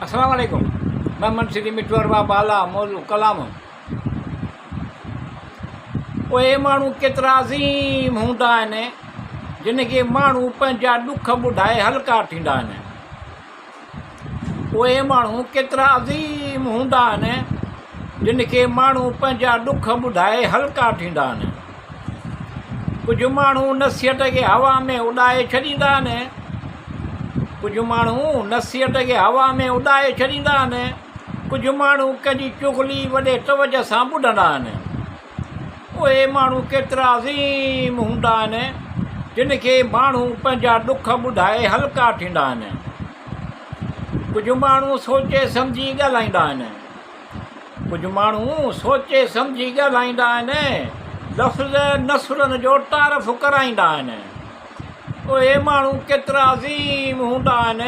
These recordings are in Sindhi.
السلام عليڪم محمد سري مٺو ارباب بالا موضوع ڪلام اهي ماڻهو ڪيترا عظيم هوندا آهن جن کي ماڻهو پنهنجا ڏک ٻڌائي هلڪا ٿيندا آهن اهي ماڻهو ڪيترا عظيم هوندا آهن جن کي ماڻهو پنهنجا ڏک ٻڌائي هلڪا ٿيندا آهن. ڪجهه ماڻهو نصيحت کي هوا ۾ اڏائي ڇڏيندا آهن. ڪجهه ماڻهو نصيحت کي هوا ۾ اڏائي ڇڏيندا آهن. ڪجهه ماڻهو ڪنهن جي چغلي وڏي توجه سان ٻڌندا آهن. اهي ماڻهو ڪيترا عظيم هوندا آهن، جن کي ماڻهو پنهنجا ڏک ٻڌائي هلڪا ٿيندا آهن. ڪجهه ماڻهو سوچي سمجهي ڳالهائيندا آهن. ڪجهه ماڻهو سوچي سمجهي ڳالهائيندا آهن، لفظ نثرن جو تعارف ڪرائيندا آهن. اهي ماڻهو ڪيترا عظيم هوندا آهن،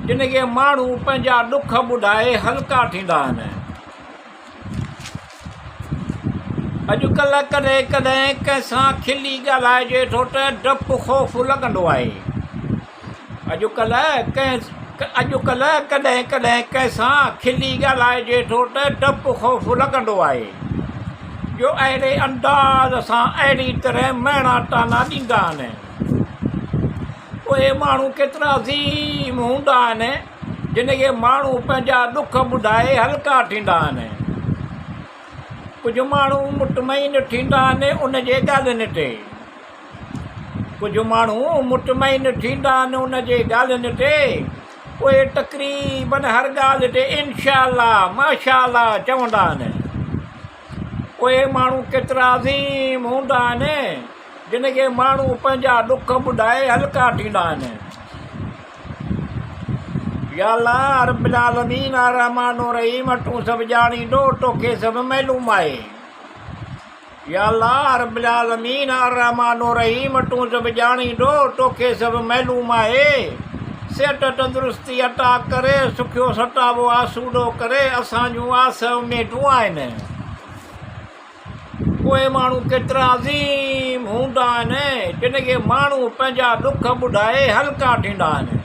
جن کي ماڻهو پنهنجا ڏک ٻڌائي هلڪا ٿيندا آهن. اڄڪلهه ڪڏهن ڪڏهن ڪنهن سان کلي ڳالهائجي ٿو ته ڊپ خوف لڳندو آهي. اڄڪلهه ڪنهن اڄڪلهه ڪڏهن ڪڏهن ڪنهن سان کلي ڳالهائجي ٿو ته ڊپ خوف لڳندو آهي جو اهڙي انداز سان اهڙي طرح مهڻا طعنا ڏيندا آهن. اهي ماڻهو ڪيترا عظيم هوندا آهن. جن کي ماڻهو پنهنجا ڏک ٻڌائي هلڪا ٿيندا آهن. ڪجهه ماڻهو مطمئن ٿيندا آهن ان جي ڳالهين تي. ڪجهه ماڻهو مطمئن ٿيندا آهن ان جي ڳالهين تي. اهي تقريباً هر ڳالهه تي انشاء الله، ماشاء الله چوندا آهن. اهي ماڻهو ڪيترا عظيم هوندا آهن، جن کي ماڻهو پنهنجا ڏک ٻڌائي هلڪا ٿيندا آهن. يا الله رب العالمين الرحمٰن الرحيم تون سڀ ڄاڻيندو توکي سڀ معلوم آهي. يا الله رب العالمين الرحمٰن الرحيم تون سڀ ڄاڻيندو توکي سڀ معلوم آهي. صحت تندرستي عطا ڪري سکيو ستابو آسودو ڪري اسان جون آس اميدون آهن. اهي ماڻهو ڪيترا عظيم هوندا آهن، جن کي ماڻهو پنهنجا ڏک ٻڌائي هلڪا ٿيندا آهن.